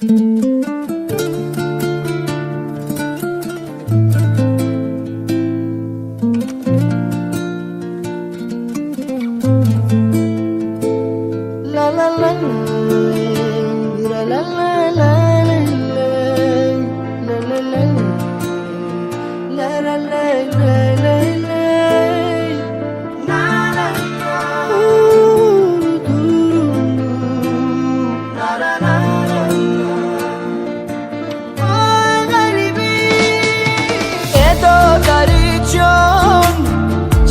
La la la la la la la la la la la la la la la la la la la la. دادری جان،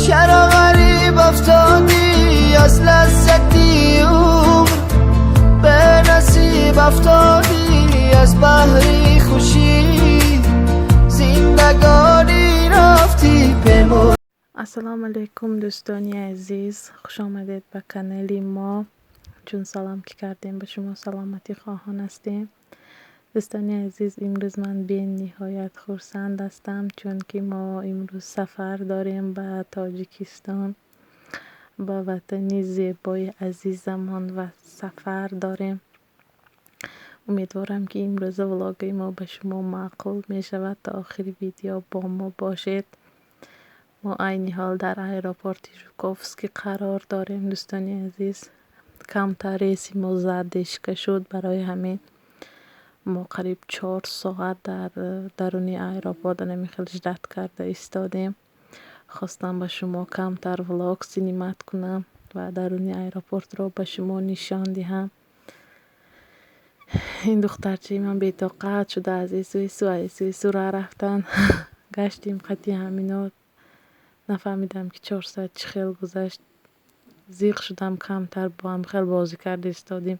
چرا غریب افتادی؟ از لذتی عمر به نصیب افتادی، از بهری خوشی زندگانی رفتی پیمون. Ассалому алайкум, дӯстони азиз, хушомадед ба канали мо. Чун салом ки кардем, ба шумо саломатӣ хоҳон ҳастем. Дӯстони азиз, имрӯз ман бениҳоят хурсанд ҳастам, чунки мо имрӯз сафар дорем ба Тоҷикистон, ба ватани зебои азизамон ва сафар дорем. Умедворам, ки имрӯза влоги мо ба шумо маъқул мешавад. То охири видео бо мо бошед. Мо айни ҳол дар аэропорти Жуковский қарор дорем, дӯстони азиз. Камтар рейси мо задержка шуд, барои ҳамин мо қариб 4 соат дар даруни аэропорт анами хел ждать карда истодем. Хостам ба шумо камтар влог снимать кунам ва даруни аэропортро ба шумо нишон диҳам. Ин духтарчаи ман бетоқат шуда, аз ису ису, аз ису ису роҳ рафтан. Гаштем қати ҳамино, нафаҳмидам, ки 4 соат чӣ хел гузашт. Зиқ шудам, камтар бо ҳам хел бозӣ карда истодем.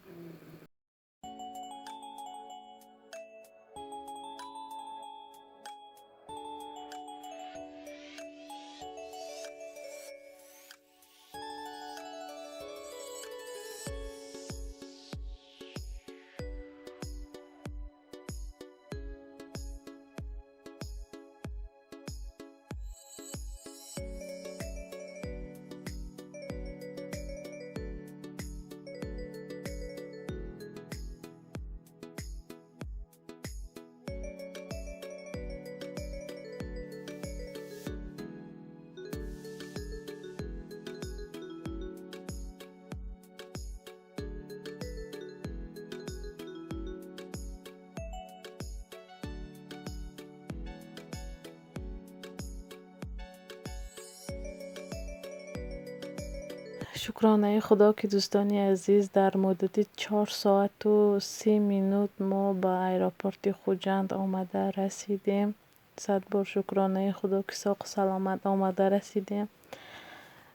Шукронаи Худо, ки, дӯстони азиз, дар муддати 4 соату 30 минут мо ба аэропорти Хуҷанд омада расидем. Сад бор шукронаи Худо, ки соғу саломат омада расидем.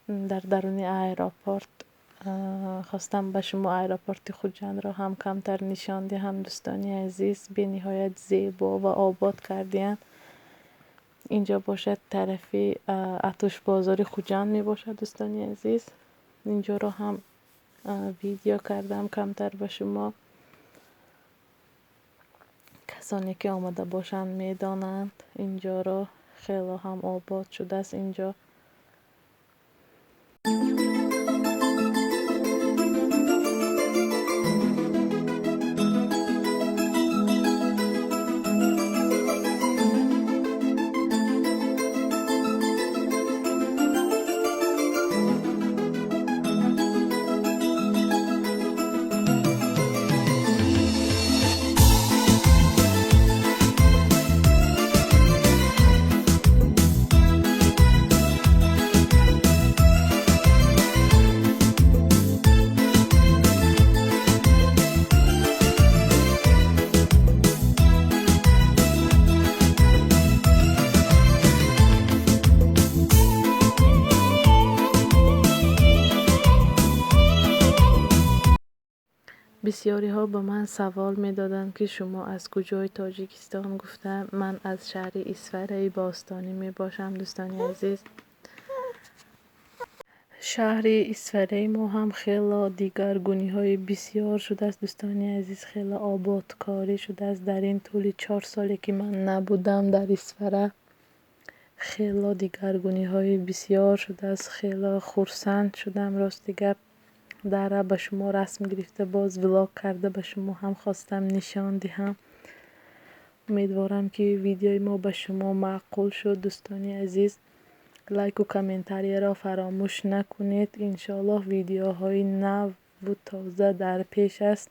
Дар даруни аэропорт хостам ба шумо аэропорти Хуҷандро ҳам камтар нишон диҳам, дӯстони азиз. Бениҳоят зебо ва обод кардиянд. Инҷо бошад, тарафи Атушбозори Хуҷанд мебошад, дӯстони азиз. Инҷоро ҳам видео кардам камтар ба шумо. Касоне ки омада бошанд, медонанд инҷоро. Хело ҳам обод шудааст инҷо. Бисёриҳо ба ман савол медоданд, ки шумо аз куҷои Тоҷикистон гуфта. Ман аз шаҳри Исфараи бостонӣ мебошам, дӯстони азиз. Шаҳри Исфараи мо ҳам хело дигаргуниҳои бисёр шудааст, дӯстони азиз, хело ободкорӣ шудааст. Дар ин тӯли 4 соле ки ман набудам дар Исфара, хело дигаргуниҳои бисёр шудааст. Хело хурсанд шудам, рости гап. Дара ба шумо расм гирифта, боз влог карда ба шумо ҳам хостам нишон диҳам. Умедворам, ки видеои мо ба шумо маъқул шуд. Дӯстони азиз, лайку комментарияро фаромӯш накунед. Иншоаллоҳ, видеоҳои наву тоза дар пеш аст.